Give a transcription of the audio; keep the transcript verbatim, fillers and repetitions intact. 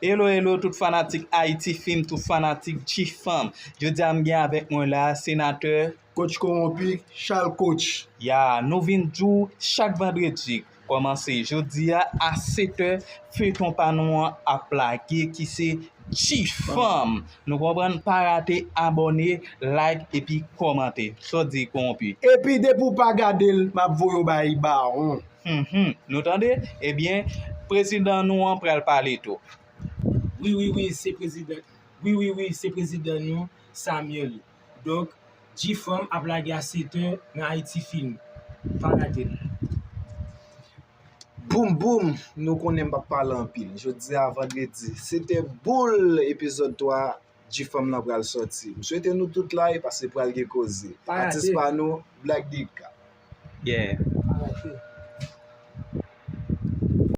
Hello, hello, tout fanatik Haiti Film, tout fanatik G-Fam. Jodi a m gen avèk mwen la, senatè Coach Kowonpi, Charles Coach. Ya, nou vin di w chak vandredi, kòmanse jodi a, a sèt è, feyton pa nou an ap lage ki se G-Fam. Nou konprann, pa rate abòne, like epi kòmante. Sa w di, Kowonpi? Epi depi w pa gade l, m ap voye w bay Bawon. Mhm. Nou tande? Ebyen, prezidan nou an pral pale tou. Wi, wi, wi, se prezidan. Wi, wi, wi, se prezidan nou, Samuel. Donk, G-Fam ap lage a sèt è nan Haiti Film. Pa rate l. Boum, boum, nou konnen m p ap pale anpil. Jodi a vandredi, sèt è boul, epizòd twa, G-Fam nan pral sòti. M swete nou tout la, paske pral gen koze. Pa rate. Atis pa nou, Black Dick. Yeah.